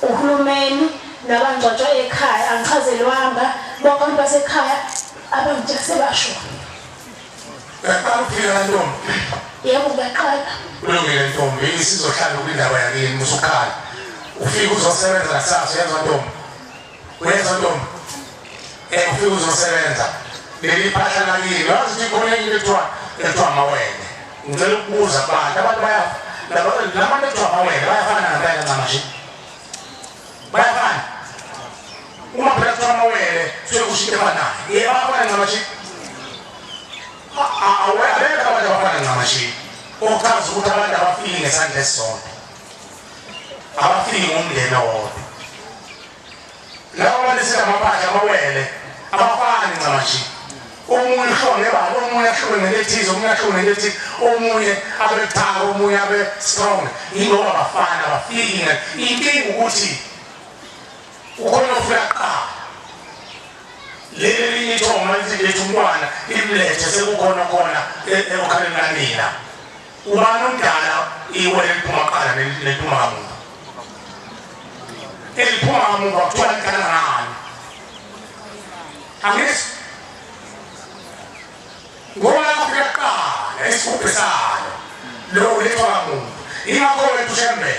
uhulumeni nabangcwatshwa ekhaya angichazelwanga bonke abantu basekhaya abangitshela sebashona. Uyaqala ukuphila la ntombi? Yebo ngiyaqala. Kulungile ntombi, isizohlala kwindaba yakini musukhala. Ufike uzosebenza nakusasa uyezwa ntombi? Uyezwa ntombi? Eh ufike uzosebenza. Leli phahla lakini, wazi ukuthi khona enye into ekuthiwa ekuthiwa amawele. Ngicela ukubuza kubantu, abantu baya labantu ekuthiwa amawele bayafana ngempela ncamashi. Bayafana. Uma phela kuthiwa amawele kusuke kusho into efanayo. Yebo bayafana ncamashi. Abekho abantu abafana ncamashi. Okuchaza ukuthi abantu abafiki ngesandla esisodwa. Abafiki ngomndeni owodwa. Laba abantu esingamabandla amawele abafani ncamashi. Omunye uhlonge ngebala, omunye ahluke ngento ethize, omunye ahluke ngento ethize, omunye abe buthaka, omunye abe strong. Yingoba abafani abafiki. Inkinga ukuthi ukhona ofika kuqala. Leli elinye ithongo lithi lethu umntwana limlethe sekukhona khona ekukhaleni kanina. Ubani omdala iwele liphuma kuqala neliphuma kamuva? Eliphuma ngamuva kuthiwa ligana ngani? Angithi ngoba lafika kuqala isigubhu salo lo ulethwa kamuva. Ingakho wethu Shembe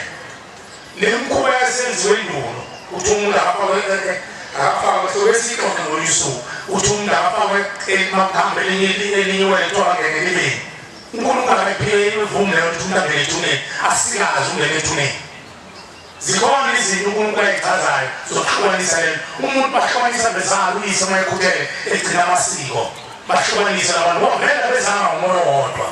le mkhuba yasenziwe endulo uthi umuntu akafakwe akafakwe sokwesixoxe ngolunye usuku uthi umuntu akafakwe emakuhambe elinye elinye iwele kuthiwa angene elibeni. UNkulunkulu akayiphile imvume leyo ukuthi umuntu angene ethuneni, asikazi ukungena ethuneni. Zikhona izinto uNkulunkulu ayichazayo zokuhlukanisa lento. Umuntu bahlukanisa bezala uyise uma ekhuthele egcina amasiko. Bahlukanisa labantu ngoba vele abezanga ngomoya owodwa.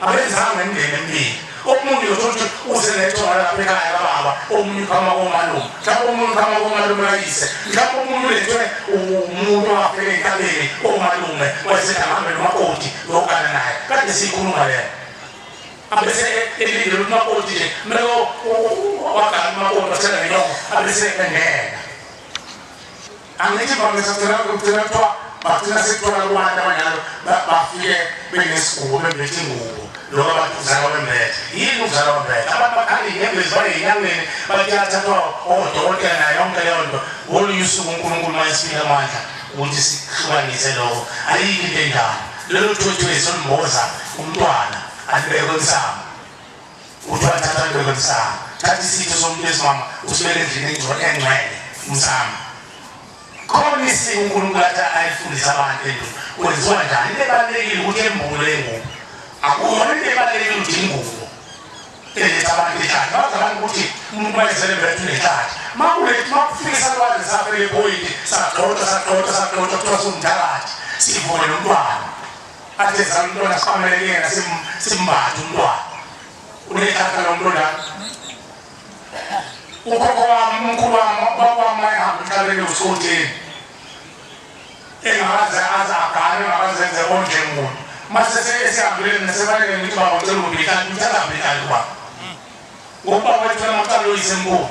Abenzanga imindeni emibili. Omunye uyothola ukuthi uze nethonga lapha ekhaya kababa, omunye uqhamuka komalume. Mhlawumbe omunye uqhamuka komalume kayise. Mhlawumbe omunye ulethwe umuntu owafela entabeni komalume wayesethi angihambe nomakoti ngiyogana naye. Kade siyikhuluma leyo. Abese elindele ukuthi umakoti nje kumele wagana umakoti wathela ngenyongo abese engena. Angithi vamisa kugcina kugcina kuthiwa bagcina sekuthola kubantu abanjalo bafike benesigubo bembethe ingubo lokho abantu ukuzalwa bembethe. Yini ukuzalwa bembethe? Abantu bakhala iy'nyembezi baye ey'nyangeni bathi yathathwa odokotela nayo yonke leyo nto. Ngolunye usuku uNkulunkulu uma esifika amandla ukuthi sihlukanise lokho. Ayikho into enjalo. Lelo thwethwezi olumboza umntwana alibekwe emsamo. Kuthiwa thatha alibekwe emsamo. Thatha isitho somuntu wesimama usibeke endlini engcwele umsamo. Khona isiko uNkulunkulu athi ayifundisa abantu endulo. Kwenziwa njani? Into ebalulekile ukuthi embule ingubo. Akuyona into ebalulekile ukuthi ingubo eletha abantu ehlathi. Bazi abantu ukuthi umuntu mayezele mbethe unehlathi. Makulethi makufika isalwazi safele ephoyinti sagxotshwa sagxotshwa sagxotshwa kuthiwa siwumthakathi sivume nomntwana. Athi ezala umntwana siqamele kuyena simbathe umntwana. Unehlathi lo muntu njalo. Ukhokho wami, umkhulu wami, ubaba wami wayehamba emhlabeni usikhotheni. Engakaze aze agane, engakaze enze onje muntu. Mase esihambile mina sebaleke ngithi baba ngicela ukuphi ihlathi, ngithathaphi ihlathi baba. Ngokuba wethu amacala oyise mkhulu.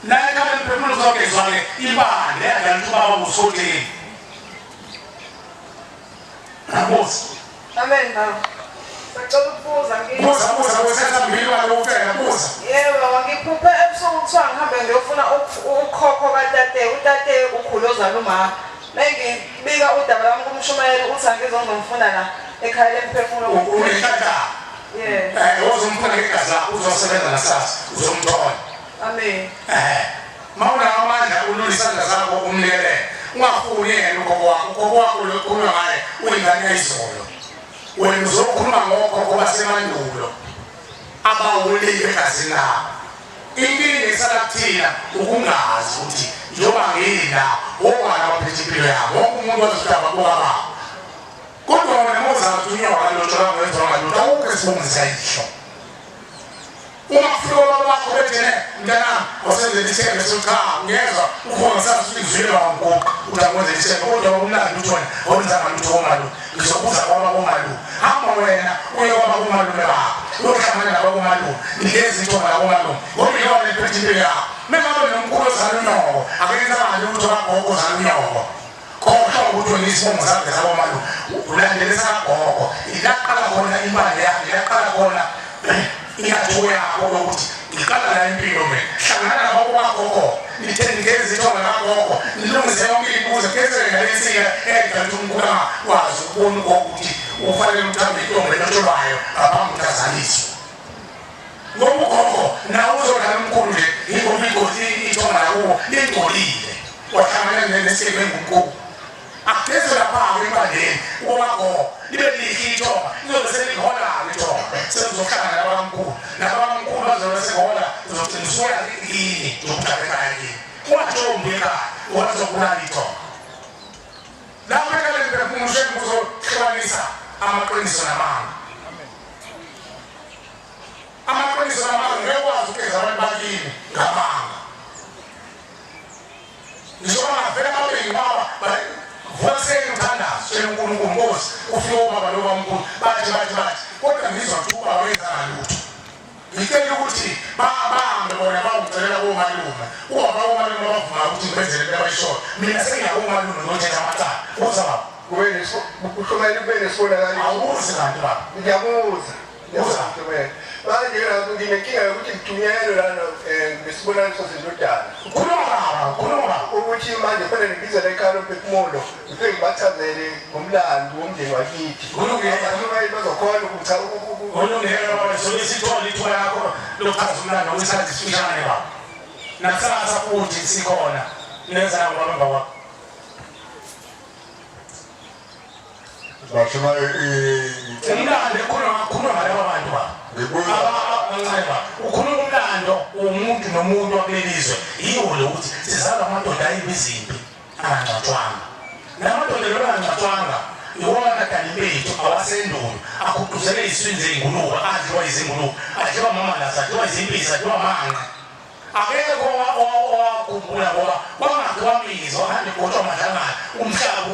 Naye ekhaya emphefumulo uzogezwa-ke impande yadala ukuthi ubaba usikhotheni. Nabuza. Amen baba. Sacela ukubuza ngi Buza buza kusesambili kwalokufela buza. Yebo baba ngiphuphe ebusuku kuthiwa ngihambe ngiyofuna ukhokho katate, utate ukhulu ozala umama. Mengibika udaba lami kumshumayeli uthi angizongomfuna la ekhaya lemphefumulo. Unenhlanhla. Yeah. Eh uzomfuna ngegazi lakho uzosebenza nasasa uzomthola. Amen. Eh mawunawo amandla ulula isandla sakho umnikelele. Ungafuni yena ukhokho wakho, ukhokho wakho lo okhulunywa ngaye uyingane yayizolo. Wena uzokhuluma ngokhokho basemandulo abawulile egazini labo. Inkinga esala kuthina ukungazi ukuthi njengoba ngila obani abaphethe impilo yabo. Wonke umuntu wazi ukuthi ababuka baba. Kodwa wena mawuzazi ukuthi unyoka lotsholwa ngenziwa ngalutho awukho esibongo sikayihlo. Uma kufika obaba bakho bethene mntanami wasenzela ithembe so cha ngiyezwa ukhona sazi ukuthi ngizwile wanguguqa uthi angikwenzela ithembe kodwa kumnandi ukuthi wena awenzanga lutho komalume ngizobuza kwaba komalume hamba wena uye kwaba komalume bakho uyohlangana nabakomalume nikeza ithonga lakomalume ngoba iyona ephethe impilo yakho mengabe nomkhulu ozala unyoko akenzanga lutho kagogo ozala unyoko Khohlwa ukuthi wena isibongo sakhe sakomalume ulandele sakagogo ilaqala khona imali yakhe ilaqala khona ingathuko yakho yokuthi ngiqala la impilo mina hlangana nababo bagogo nithengeze ithonga lakagogo nilungise yonke imibuzo gezele ngale nsika eyayidala ukuthi umkhulu angakwazi ukubona ugogo ukuthi ufanele ukuthi ahambe intombi enotsholwayo ngaphambi ukuthi azaliswe. Ngoba ugogo nawe uzodlala umkhulu nje yingoba ingozi ithonga lakubo lingcolile wahlangana nesigebengu umkhulu ageze lapha-ke empandeni ukuba gogo libe lihle ithonga lizobe selihola-ke ithonga selizohlangana nabamkhulu nabamkhulu bazobe sehola uzogcina usuya kini njengokuthi ekhaya kini ungathombi ekhaya ngoba lizobulala ithonga lapho ekhaya liphefumulo uzohlukanisa amaqiniso namanga. Amaqiniso namanga ngeke ukwazi ukugeza abantu bakini ngamanga. Ngisho bangavela ababili baba vuka ekuseni uthandaze tshela uNkulunkulu Nkosi ufike ubaba lo bamkhulu bathi bathi bathi kodwa ngizwa ukuthi ubaba wenzanga lutho. Ngicela ukuthi bahambe bona bawucelela komalume. Ubaba komalume bavuma ukuthi ngibenzele into abayishoyo. Mina sengiya komalume ngiyothetha amacala. Uza baba. Kube neso kushumayela kube nesibonakaliso. Awubuzi kanti baba. Ngiyabuza. Buza. Manje nginenkinga yokuthi ngithunyelwe lana ngesibonaniso sendodana. Khuluma baba, khuluma baba. Ukuthi manje kufanele ngize la ekhaya lomphefumulo ngifike ngibachazele ngomlando womndeni wakithi. Kulungile. Abantu bazokhona ukuthi Kulungile baba, soke sithole ithuba lakho lokuchaza umlando kwisikhathi esifishane baba. Nakusasa futhi sikhona. Nenza ngoba emva kwakho. Bashumayeli Umlando ekhuluma ngakhuluma ngalaba bantu baba. Ngibuza. Abancane baba. Ukhuluma umlando womuntu nomuntu wakuleli zwe. Yiwo lo ukuthi sizalwa amadoda ayibizimpi angangcwatshwanga. Lamadoda lona angangcwatshwanga iwona adala impethu awasendulo akhuquzele iziswini zey'ngulube adliwa izingulube adliwa amamalasa adliwa izimpisi adliwa amanqe Akekho owakhumbula ngoba kwangakhiwa mizi wahamba igotshwa amadlangala umhlaba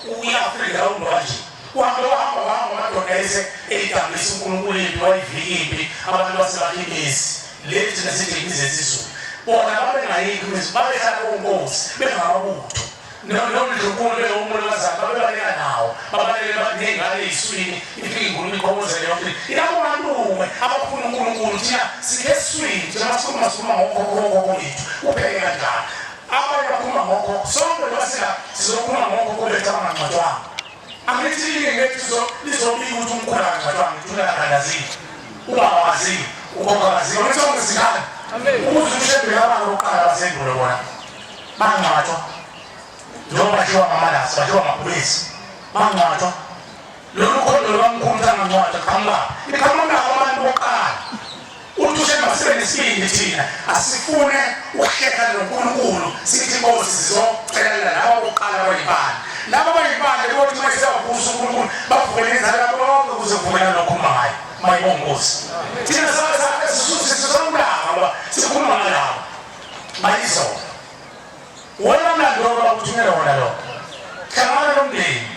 uyi-Afrika rawundo kanje uhambe wahamba wahamba amadoda ese eyidambisa uNkulunkulu impi wayivika impi abantu basebakha imizi le thina sithi imizi yesiZulu bona babengayikho imizi babehlala konkosi bengamabutho nomdlunkulu beyomolokazana babebaleka nawo babaleke ney'ngane ey'swini ifike ingulube iqhobozele yonke ilabo bantume abafuna uNkulunkulu thina sikhe eswini thina masikhuluma sikhuluma ngokhokho bethu ubheke kanjalo abanye bakhuluma ngokhokho sonke njengoba sila sizokhuluma ngokhokho bethu abangangcwatshwanga angithi iningi lethu lizobika ukuthi umkhulu akangcwatshwanga ithuna lakhandazile ubaba kaziwe ukhokho kaziwe angithi sonke sikhanda ukuze ushembe abantu bokuqala basendulo bona bangcwatshwa njengoba badliwa ngamalasi badliwa amabhubesi bangcwatshwa lolu khondo lwamkhulu mthangangcwatshwa qhamuka iqhamuka abantu bokuqala uthi ushemba sibe nesibindi thina asifune ukuhleka noNkulunkulu sithi inkosi sizocelela laba bokuqala abayibani laba abayibani bothi uma sebabusa uNkulunkulu bavumele inzalo yabo bonke ukuze kuvumelane nokhuluma ngayo mayibonga inkosi thina sisawulanga ngoba sikhuluma ngalabo bayizona Wona mlando wakho bakuthumela wona lo. Hlangana nomndeni.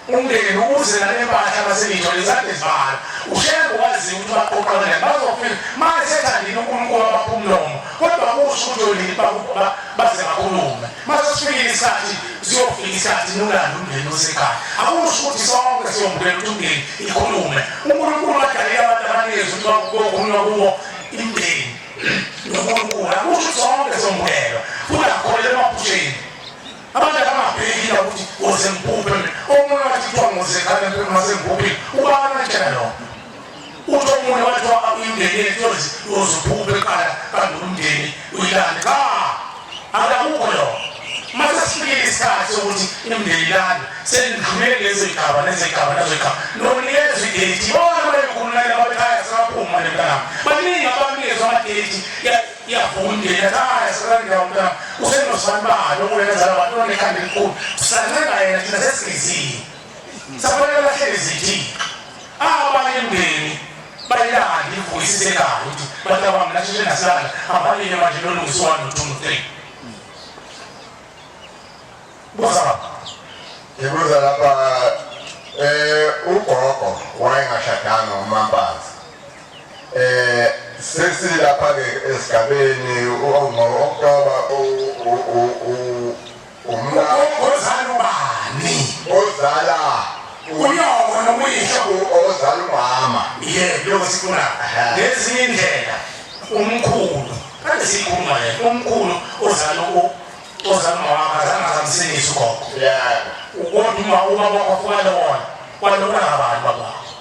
Umndeni uze nale mpahla abaseyithole izandla ezibala. Ushembe wazi ukuthi baqoqa kanjani. Bazofika manje sethandile uNkulunkulu abapha umlomo. Kodwa akusho ukuthi olimi baze bakhulume. Mase sifikile isikhathi siyofika isikhathi nolanda umndeni osekhaya. Akusho ukuthi sonke siyomukela ukuthi umndeni ikhulume. uNkulunkulu wadalile abantu abaningi ukuthi bakhulunywa kuwo imndeni. noNkulunkulu akusho zonke zomukelwa futhi akholelwa emaphusheni abantu abangabheki la ukuthi uze ngiphuphe mina omunye wathi kuthiwa ngoze khale mase ngiphuphile ubani wantshela lo uthi omunye wathiwa imndeni yethu uyoze uphuphe eqala kanti umndeni uyilande cha akukho lo mase sifikile isikhathi sokuthi imndeni ilande Selidlulile lezo igaba lezo igaba lezo igaba. Nonikezwa idate. Bona bayokhulumela babekhaya sebaphuma le mntanami. Baningi abanikezwa ama-date iyavuma umndeni yathi hhayi sekandawo mntanami. Usenosibani omunye nezala abantu onekhanda elikhulu. Sancenga yena thina sesigezile. Safanele bahleli zithi abanye imndeni bayilande ivuyisise ekhaya ukuthi bantabami nasheshe nasilanda abalile manje lolungisa u-one no-two no-three. Buza baba. Ngibuza lapha ugogo wayengashadanga uMampanza. Sesilapha ke esigabeni ngo-October umna Ozala ubani? Ozala unyoko nomuyihlo ozala umama. Yebo, lokho sikuna. Ngezinye indlela umkhulu kade sikhuluma yena umkhulu ozala ozala uma wakho azange azamsinisa ugogo yebo kodwa uma ubaba wakho afika lobona walobola ngabani baba wakho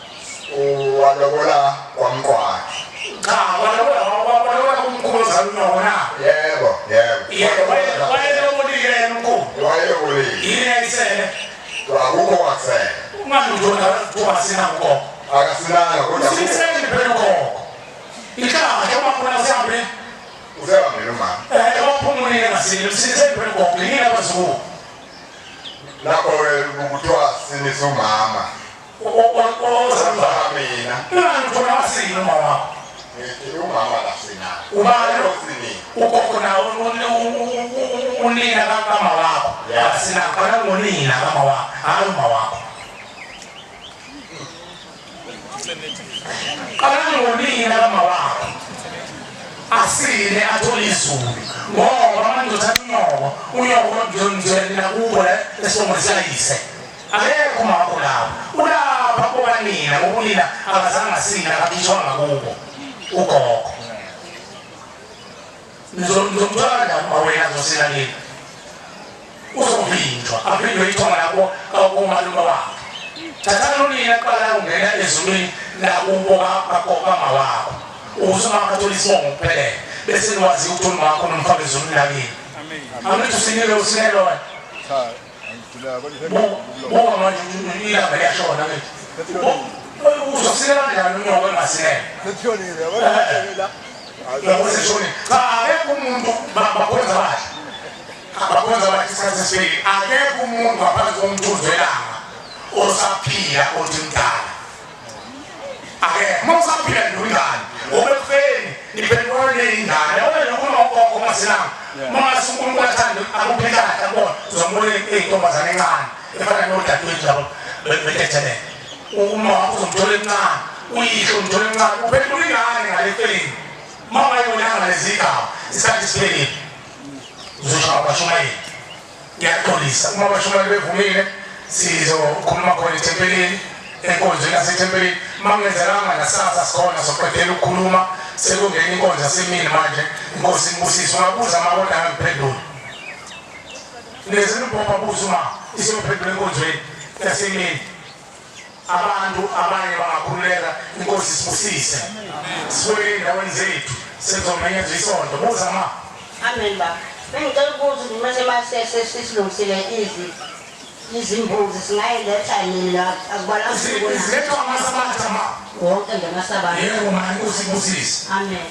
walobola kwamqwakhe cha walobola walobola kumkhulu ozala unyoko na yebo yebo yebo wayelobolile yena umkhulu wayelobolile yini yayisele akukho kwakusele ungalutho kuthiwa sina ugogo akasinanga kodwa usinisele phela ugogo inhlahla uma khona usihambile Usehambile umama. Waphumulile ngasile msinise phela ugogo yini abazukulu. Lapho kuthiwa sinise umama. Ozala mina. Ngangithola wasile umama wakho. Ngithi umama kasina. Ubani osini? Ugogo nawo unina kama wakho. Asina khona ngonina kama wakho. Hayi uma wakho. Qala ngonina kama wakho. Asile athole izulu. Ngoba manje uthatha unyoko, unyoko nje nakubo la esibongo sikayise. Akekho uma wakho lapho. Ulapha Ngakubo kanina, ngoba unina akazange asina, akakhishwanga kubo ugogo. Nizomthola kanjani uma wena azosina kini? Uzovinjwa, avinjwe ithonga labo komalume wakhe. Thathani unina kuqala, ungena ezulwini lakubo kama wakho, ukuze uma athola isibongo kuphelele, bese niwazi ukuthi uma wakho nomfaka ezulwini lakini. Angithi usinile, usinele wena. Cha, angigulanga kodwa. Buka manje, ilanga liyashona ngithi. Uzosinela kanjani unyoko engasinele? Sekushonile, yabona la. Yabo, seshonile. Cha, akekho umuntu, bakhonza bahle. Abakhonza bathi isikhathi sesibili, akekho umuntu ngaphansi komthunzi welanga osaphila othi mdala. Akekho. Uma usaphila nje uyingane. Ngoba ekufeni niphenduka neyingane. Yabona nje ukhuluma ngogogo masinanga. Uma ngase uNkulunkulu athande akuphe inhlanhla kubona, uzomubona eyintombazane encane efana nodadewethu labo betethelele. Uma wakho uzomthola emncane, uyihlo umthola emncane, uphendula ingane ngale efeni. Uma ungayibonanga lezi gaba, isikhathi siphelile. Uzosho abashumayeli. Ngiyaxolisa uma abashumayeli bevumile, sizokhuluma khona ethempelini, enkonzweni yasethempelini. Uma kungenzekanga, nakusasa sikhona, soqedela ukukhuluma, sekungena inkonzo yasemini manje. Inkosi inibusise. Ungabuza ma, kodwa angiphendule. Nezini ubhobha, buza uma isiyophendula enkonzweni yasemini. Abantu abanye bangakhululeka. Inkosi sibusise, sibuyele ey'ndaweni zethu, sekuzomenyezwa isonto. Buza ma. Amen baba. Bengicela ukubuza ukuthi mase mase sesilungisile izimbuzi, singayiletha nini la? Akubala usuku na? Zilethwa amasabatha ma. Wonke ngamasabatha. Yebo ma, inkosi ibusise. Amen.